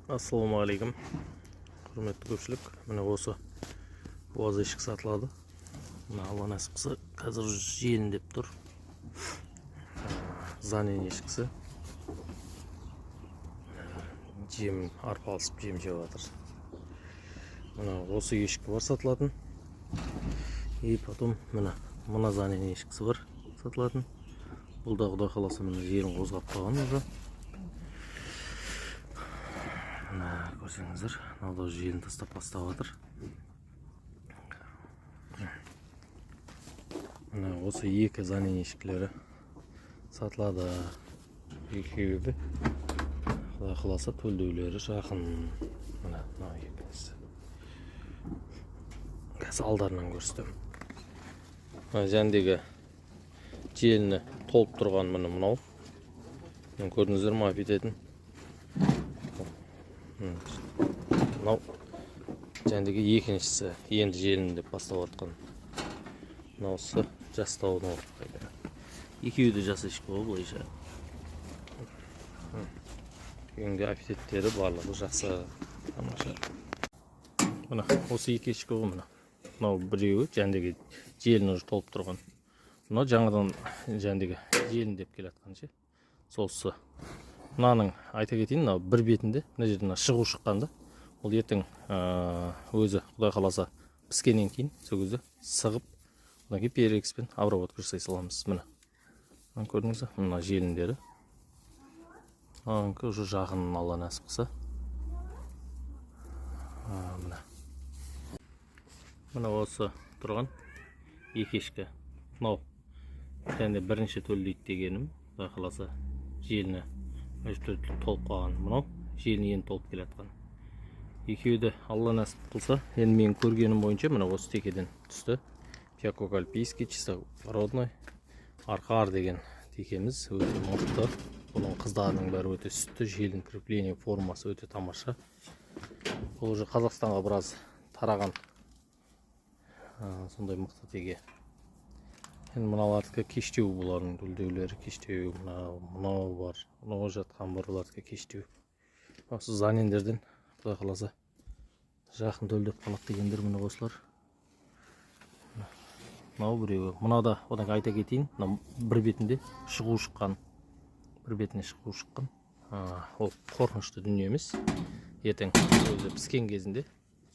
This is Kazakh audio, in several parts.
Ассалаумағалейкум, құрметті көпшілік! Міне, осы буаз ешкі сатылады. Мына, Алла нәсіп қылса, қазір желіндеп тұр. Занен ешкісі. Жем арпалысып, жем жеп жатыр. Мына осы ешкі бар сатылатын. И потом, міне, мына занен ешкісі бар сатылатын. Бұл да, құдай қаласа, міне, жерін қозғап қойған уже. Мына, көрсеңіздер, мынау да желін тастап бастап жатыр. Міне, осы екі занен ешкілері сатылады. Екеуі де, құдай қаласа, төлдеулері жақын. Міне, мынау екіншісі. Қазір алдарынан көрсетемін. Мына жәндегі желіні толып тұрған, міне, мынау. Міне, көрдіңіздер ма аппетитін? Мынау жәндегі екіншісі, енді желіндеп бастап жатқан. Мынаусы жастау. Екеуі де жас ешкі ғой былайша. Екеуінің аппетиттері, барлығы жақсы, тамаша. Мына осы екі ешкі ғой. Мына мынау біреуі жәндегі желіні уже толып тұрған, мынау жаңадан жәндегі желіндеп келе жатқан ше, солысы. Мынаның айта кетейін, мынау бір бетінде, мына жерде, мына шығу шыққан да. Ол ертең өзі, құдай қаласа, піскеннен кейін сол кезде сығып, одан кейін перекиспен обработка жасай саламыз. Міне, мына көрдіңіз ба, мына желіндері. Мынанікі уже жақын, Алла нәсіп қылса. Міне, мына осы тұрған екі ешкі. Мынау және бірінші төлдейді дегенім, құдай қаласа, желіні әжептәуір толып қалған. Мынау желіні енді толып келе жатқан. Екеуі де, Алла нәсіп қылса, енді менің көргенім бойынша, міне, осы текеден түсті. Пьякок альпийский, чистопородный арқар деген текеміз өте мықты. Бұның қыздарының бәрі өте сүтті, желін крепление формасы өте тамаша. Бұл уже Қазақстанға біраз тараған, сондай мықты теке. Енді мыналардікі кештеу, бұлардың төлдеулері кештеу. Мынау, мынау бар, мынау жатқан бар, бұлардікі кештеу. Осы занендерден, құдай қаласа, жақын төлдеп қалады дегендер, міне, осылар. Мынау біреуі, мынау да. Одан кейін айта кетейін, мынау бір бетінде шығу шыққан, бір бетіне шығу шыққан. Ол қорқынышты дүние емес. Ертең өзі піскен кезінде,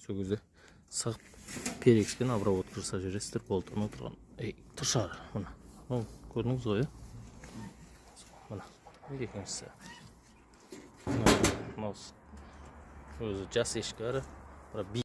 сол кезде сығып, перекиспен обработка жасап жібересіздер, болды. Анау тұрған, ей, тұршы ары. Мына, мынау, көрдіңіз ғой, иә? Мына екіншісі. Мынау өзі жас ешкі әрі, бірақ